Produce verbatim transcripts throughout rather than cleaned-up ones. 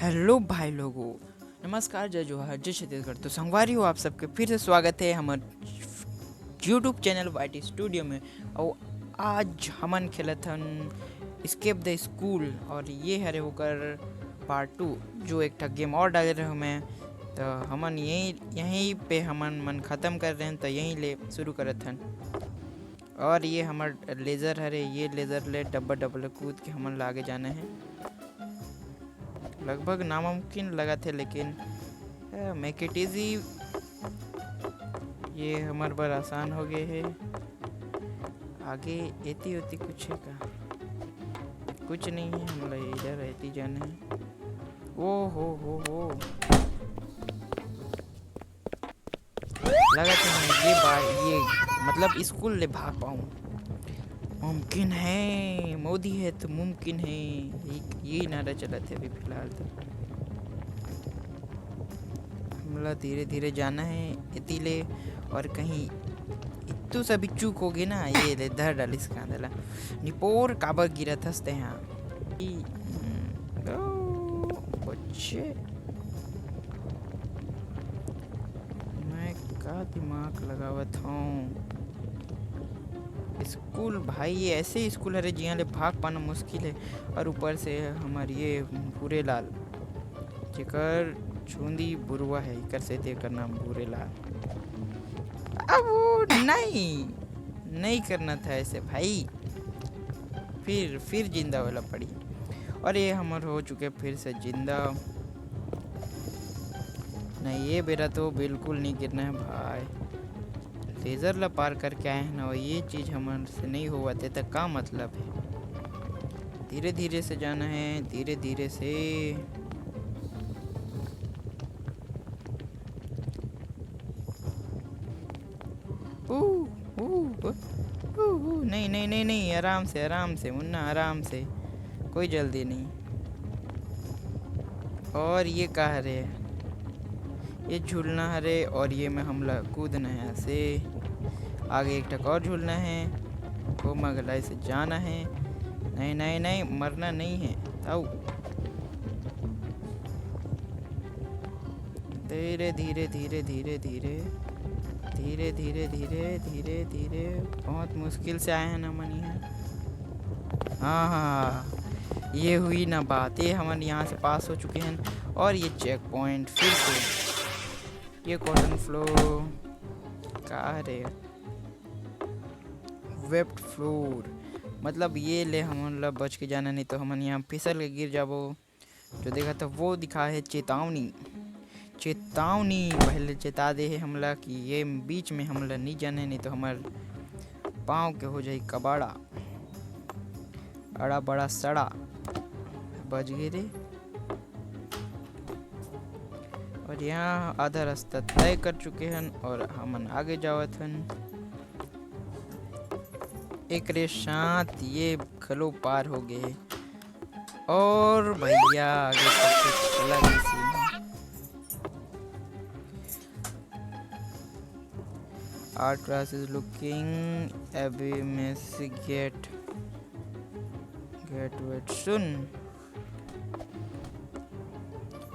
Hello भाई लोगों, नमस्कार, जय जोहार, जय छत्तीसगढ़। तो संगवारी हो, आप सबके फिर से स्वागत है हमर YouTube channel Y T studio में। और आज हमन खेलत हन एस्केप द स्कूल, और ये हरे ओकर पार्ट टू, जो एक ठा गेम और डाले रहे मैं। तो हमन यहीं यहीं पे हमन मन खत्म कर रहे हैं, तो यहीं ले शुरू करत हन। और ये हमर लेजर हरे, ये लेजर ले डब्बा डब्बा ले कूद के हमन ला आगे जाना है। लगभग नामुमकिन लगत हे, लेकिन मेक इट इजी, ये हमर बर आसान हो गए है। आगे एती ओती कुछ है का? कुछ नहीं है, हमला इधर एती जाना है। ओ हो हो हो, लगत है मैं ये बार, ये मतलब स्कूल ले भाग पाऊँ। मुमकिन है, मोदी है तो मुमकिन है। ये, ये नारा चलत है अभी फिलहाल तो। हमला धीरे धीरे जाना है एती ले, और कहीं इतू सा भी चूक हो गई ना, ये ले धर डालिस कांदा ला। निपोर काबर गिरत हस तेहा? ई, हम्म, ओ, बच्चे। मैं का दिमाग लगावत हूँ? स्कूल भाई, ये ऐसे स्कूल हरे जिहाँ ले भाग पाना मुश्किल है, और ऊपर से हमर ये भूरे लाल, जेकर चूंदी बुरुआ है, एकर से तेकर नाम भूरे लाल। अब वो नहीं, नहीं करना था ऐसे भाई, फिर फिर जिंदा वाला पड़ी। और ये हमर हो चुके फिर से जिंदा। नहीं, ये बेरा तो बिल्कुल नहीं गिरना है भाई। लेजर ला पार करके आए हैं ना, और ये चीज़ हमर से नहीं होवत है, तो का मतलब है? धीरे धीरे से जाना है, धीरे धीरे से। ऊ, ऊ, ऊ, ऊ, नहीं, नहीं, नहीं, नहीं, आराम से, आराम से मुन्ना, आराम से, कोई जल्दी नहीं। और ये का हरे? ये झूलना हरे, और ये में हमला कूदना है ऐसे। आगे एक टक और झूलना है, वो मगलाई से जाना है। नहीं, नहीं, नहीं, मरना नहीं है। आओ। धीरे, धीरे, धीरे, धीरे, धीरे, धीरे, धीरे, धीरे, धीरे, धीरे। बहुत मुश्किल से आए हैं ना मनी है। हाँ, हाँ, हाँ। ये हुई ना बात, ये हमन यहाँ से पास हो चुके हैं। और ये चेक पॉइंट फिर से, ये कॉटन फ्लो का हरे? वेब्ड फ्लोर, मतलब ये ले हमन ला बच के जाना, नहीं तो हमन यहाँ फिसल के गिर जाबो। जो देखा था वो दिखा है चेतावनी, चेतावनी पहले चेता दे है हमला कि ये बीच में हमला नहीं जाने, नहीं तो हमर पाँव के हो जाई कबाड़ा, अड़ा बड़ा सड़ा। बच गए रे। और यहाँ आधा रास्ता तय कर चुके हन और हमन आगे जावत हन। एकरे साथ ये घलो पार हो गए। और भैया आगे सब कुछ अलग ही सीन है। Art class is looking, अभी मिस गेट, गेट वेट सुन।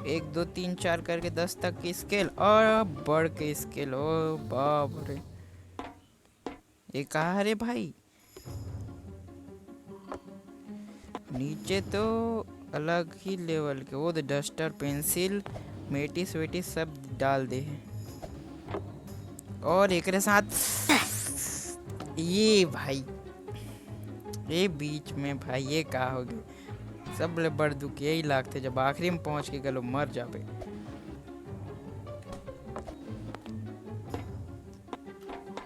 एक, दो, तीन, चार करके दस तक की स्केल और बढ़ के स्केल। ओ बाप रे, ये कहा रे भाई? नीचे तो अलग ही लेवल के, वो तो डस्टर, पेंसिल, मेटिस वेटिस सब डाल दे है। और एकरे साथ ये भाई, ये बीच में भाई, ये का हो गया? सब ले बड़ दुख यही लागथे, जब आखिरी में पहुंच के गलो मर जाबे।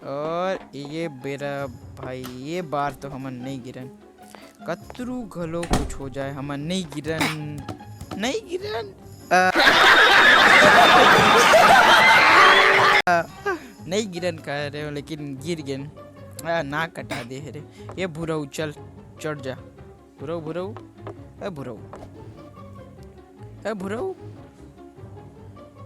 और ये बेरा भाई, ये बार तो हमन नहीं गिरन, कतरू घलो कुछ हो जाए, हमन नहीं गिरन, नहीं गिरन। आ, नहीं गिरन कह रहे हो, लेकिन गिर गेन। आ, नाक कटा दे हे रे। ये भूरा उछल, चढ़ जा। भुरऊ, भुरऊ, ए भुरऊ, ए भुरऊ,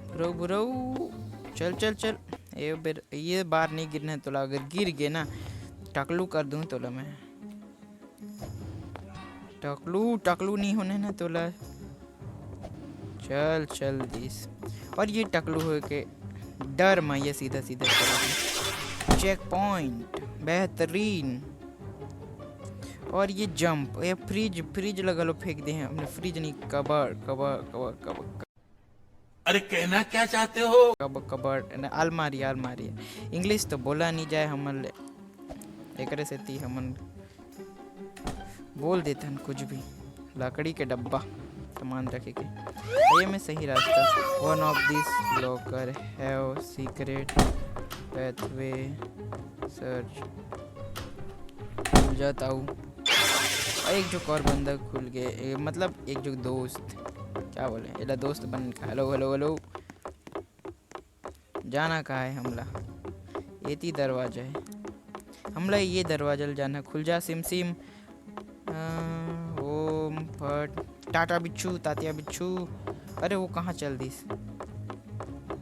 भुरऊ, भुरऊ, चल, चल, चल। ये बेर, ये बार नहीं गिरना है तोला, अगर गिर गए ना, टकलू कर दूँ तोला मैं। टकलू, टकलू नहीं होने ना तोला। चल चल दिस। और ये टकलू हो के डर मा ये सीधा सीधा चल दिस। चेक पॉइंट बेहतरीन। और ये जंप, ये फ्रिज, फ्रिज ला घलो फेंक दे हैं हमन, फ्रिज नहीं, cupboard, cupboard, cupboard, cupboard, cupboard. अरे, कहना क्या चाहते हो? कब-, कबर्ड, न, अलमारी, अलमारी। इंग्लिश तो बोला नहीं जाए हमन ले, एकरे सेती हमन बोल देथन कुछ भी। लकड़ी के डब्बा, सामान रखे के। ये में सही रास्ता। One of this locker have secret pathway, search। खुल जात आऊ। और एक जो और बंदा खुल गए, ए, मतलब एक जो दोस्त, क्या बोले, एला दोस्त बन का, हेलो, हेलो, हेलो। जाना कहाँ है हमला? एती दरवाजा है, हमला ये दरवाजा ले जाना। खुल जा सिम सिम। अ, ओम फट, टाटा बिच्छू, तातिया बिच्छू। अरे वो कहाँ चल दिस?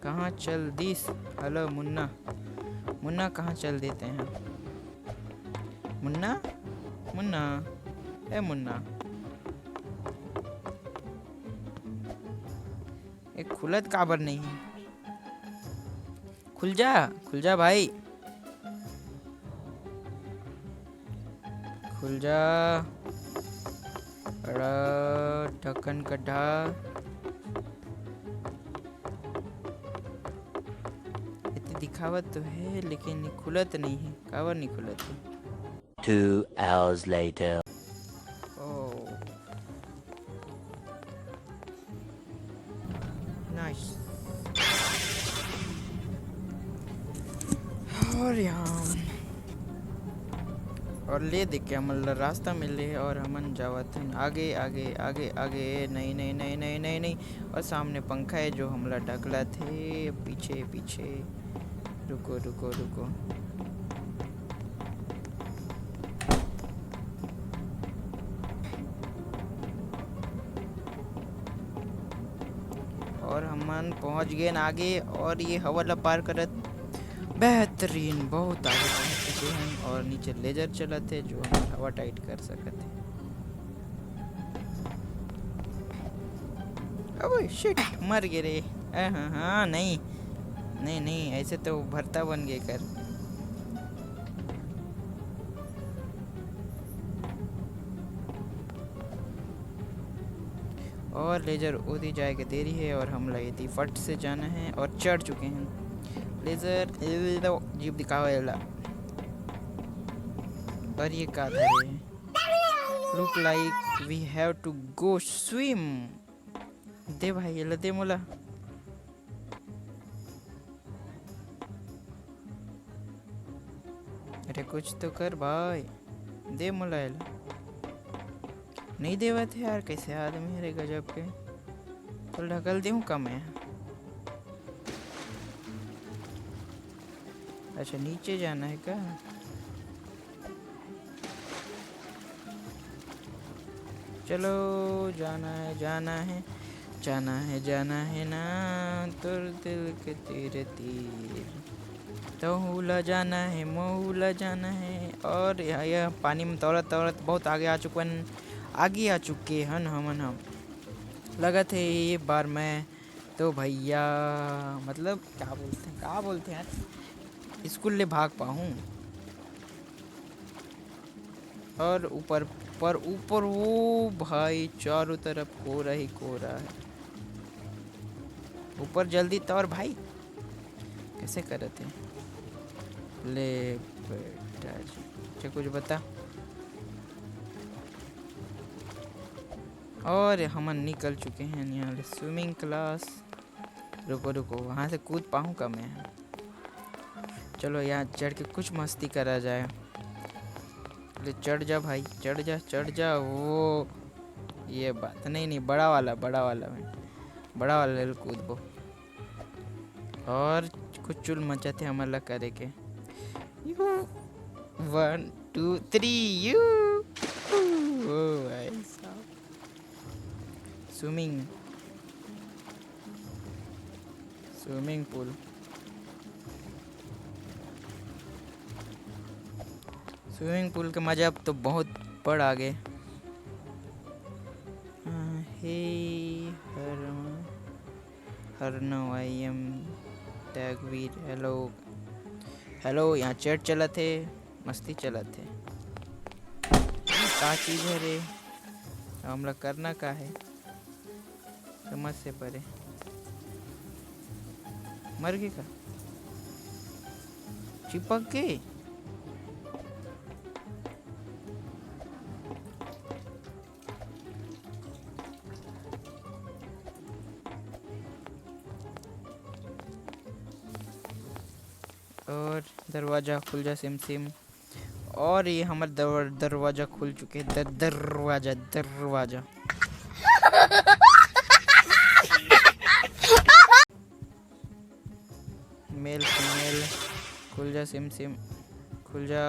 कहाँ चल दिस? हेलो मुन्ना, मुन्ना कहाँ चल देते हैं? मुन्ना, मुन्ना, ए मुन्ना, ए खुलत काबर नहीं है? खुल जा, खुल जा भाई, खुल जा। अड़ा ढक्कन कढ़ा। इतनी दिखावत तो है लेकिन ये खुलत नहीं है। काबर नहीं खुलत है? Two hours later. Oh. Nice. और यहाँ और ले देख के हमन ला रास्ता मिले और हमन जावत हन आगे, आगे, आगे, आगे। नहीं, नहीं, नहीं, नहीं, नहीं, नहीं। और सामने पंखा है जो हमला ढकलत हे। पीछे, पीछे। रुको, रुको, रुको। और हमन पहुंच गए आगे और ये हवा ला पार करत बेहतरीन, बहुत आगे पहुंच चुके हैं। और नीचे लेजर चलत है जो हमर हवा टाइट कर सकत है। अबे शिट, मर गे रे। अ, हाँ, हाँ, नहीं, नहीं, नहीं, ऐसे तो भरता बन गए कर। और लेजर ओती जाए के देरी है और हमला एती फट से जाना है और चढ़ चुके हैं। लेजर, जीप दिखाओ एला। और ये का धरे है? Look like we have to go swim. दे भाई, एला दे मोला। अरे कुछ तो कर भाई, दे मोला एला। नहीं देवत है यार, कैसे आदमी है रे गजब के। तो ढकल देहूँ का मैं? अच्छा, नीचे जाना है का? चलो, जाना है, जाना है, जाना है, जाना है ना, तोर दिल के तीर तीर। तोहू ला जाना है, मोहू ला जाना है। और यह, यह पानी में तौरत तौरत बहुत आगे आ चुकन, आगे आ चुके हन हमन हम। लगत है ये बार मैं तो भैया, मतलब, क्या बोलते हैं, क्या बोलते हैं यार, स्कूल ले भाग पाहूँ। और ऊपर, पर ऊपर वो भाई, चारों तरफ कोहरा ही कोहरा है। ऊपर जल्दी तौर भाई, कैसे करत है? ले बेटा जी, अच्छा, कुछ बता। और हमन निकल चुके हैं यहाँ ले swimming class। रुको, रुको, वहाँ से कूद पाहूँ का मैं? चलो, यहाँ चढ़ के कुछ मस्ती करा जाए। ले, चढ़ जा भाई, चढ़ जा, चढ़ जा। वो, ये बात नहीं, नहीं, बड़ा वाला, बड़ा वाला में, बड़ा वाला ले कूदबो। और कुछ चुल मचा थे हमन ला करे के। You, one, two, three, you. ओ भाई साहब। Swimming, swimming pool, swimming pool के मजा अब तो बहुत बड़ आ गे। हाँ, हे हर Arnav, I am Tagveer, hello। Hello, यहाँ चैट चलत हे, मस्ती चलत हे। का चीज हे रे? हमला करना का हे? समझ से परे। मर गे का? चिपक गे? और दरवाजा खुल जा सिम सिम। और ये हमर दर-, दरवाजा खुल चुके हे। दर-, दरवाजा, दरवाजा। मेल फीमेल, खुल जा सिम सिम, खुल जा।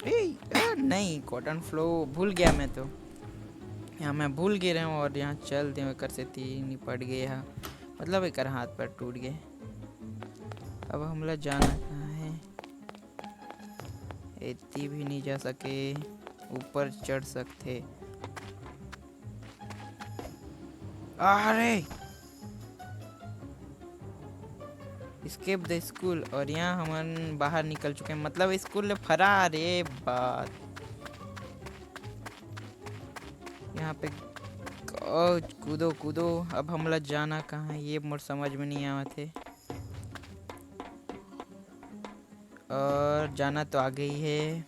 ए, ए, नहीं, कॉटन फ्लो भूल गया मैं तो। यहाँ मैं भूल गे रहे हूँ और यहाँ चल दे, एकर सेती निपट गए हा। मतलब एकर हाथ पैर टूट गए। अब हमला जाना कहाँ है? एती भी नहीं जा सके, ऊपर चढ़ सकथे। अरे, escape the school, और यहाँ हमन बाहर निकल चुके हैं, मतलब स्कूल ले फरार। ये बात यहाँ पे ओ, कूदो कूदो। अब हमला जाना कहाँ है, ये मोर समझ में नहीं आवत है। और जाना तो आ गई है।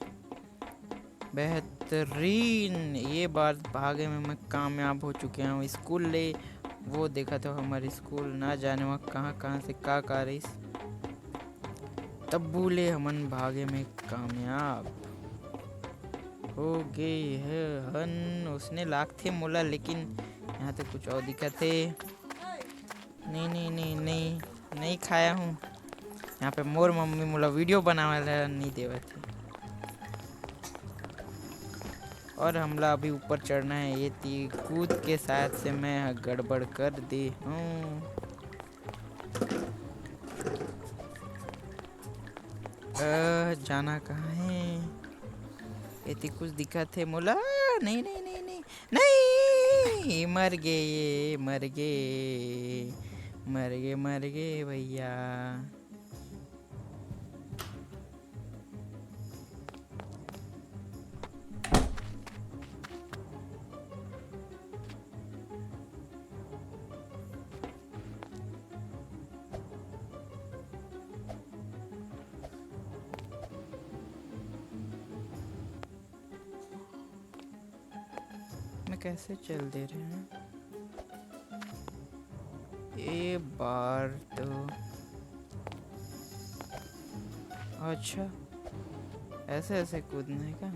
बेहतरीन, ये बार भागे में मैं कामयाब हो चुके हूँ। स्कूल ले वो देखा तो हमारे स्कूल, ना जाने वहाँ कहाँ कहाँ से का का रहीस। तब्बू ले हमन भागे में कामयाब हो गए हन। उसने लागथे मोला, लेकिन यहाँ तो कुछ और दिखत हे। नहीं, नहीं, नहीं, नहीं, नहीं खाया हूँ। यहाँ पे मोर मम्मी मोला वीडियो बनावे ला नहीं देवत है। और हमला अभी ऊपर चढ़ना है, ये ती कूद के शायद से मैं ह गड़बड़ कर दे हूँ। अ, जाना कहाँ है? एती कुछ दिखत है मोला। नहीं, नहीं, नहीं, नहीं, नहीं, मर गए, ये मर गए, मर गए, मर गए भैया। मैं कैसे चल दे रहे हैं? ये बार तो अच्छा, ऐसे ऐसे कूदना है क्या?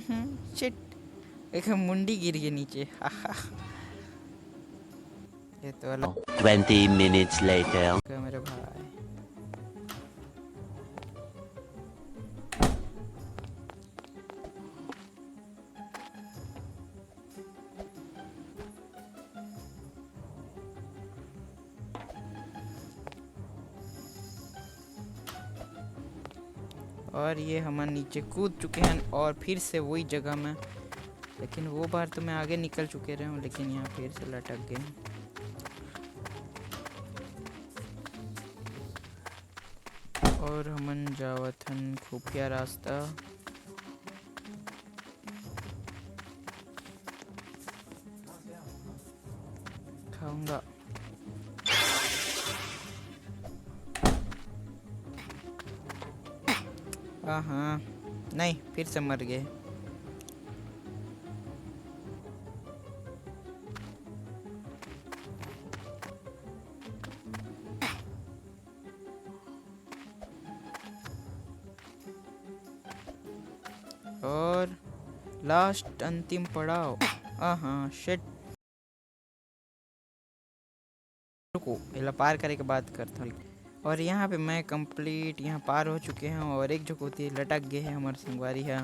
हम्म, shit। एक मुंडी गिर गई नीचे। ये तो अलग। Twenty minutes later। मेरे भाई। और ये हमन नीचे कूद चुके हैं और फिर से वही जगह में, लेकिन वो बार तो मैं आगे निकल चुके रहे हूँ, लेकिन यहाँ फिर से लटक गए। और हमन जावत हन खुफिया रास्ता। खाऊंगा। हाँ, नहीं, फिर से मर गए। और लास्ट, अंतिम पड़ाव। हाँ, shit। रुको, एला पार करे के बात करथन। और यहाँ पे मैं कंप्लीट यहाँ पार हो चुके हैं और एक झोंक होती लटक गए हैं हमारे संगवारी है।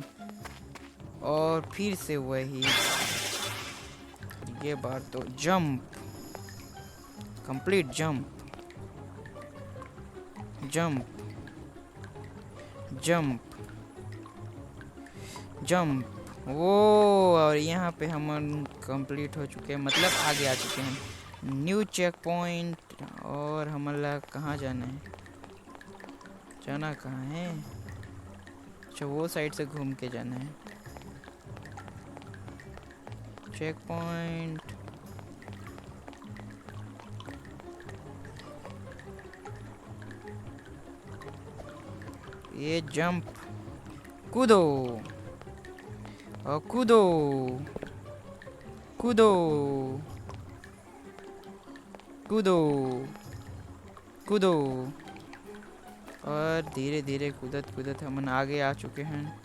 और फिर से वही, ये बार तो jump. Complete jump, jump, jump, jump। वो, और यहाँ पे हमन complete हो चुके हैं, मतलब आगे आ चुके हैं। New check point। और हमन ला कहाँ जाना है? जाना कहाँ है? अच्छा, वो side से घूम के जाना है। Check point। ये jump, कूदो और कूदो, कूदो, कूदो, कूदो। और धीरे धीरे कूदत कूदत हमन आगे आ चुके हैं।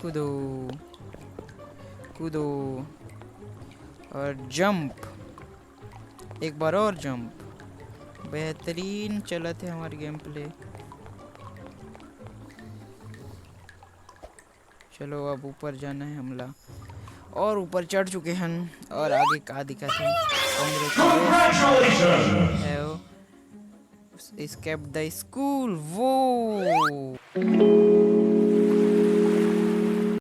कूदो, कूदो और jump, एक बार और jump। बेहतरीन चलत है हमार game play। चलो, अब ऊपर जाना है हमला। और ऊपर चढ़ चुके हैं। और आगे का दिखत है? Congratulations! Have escaped the school। वो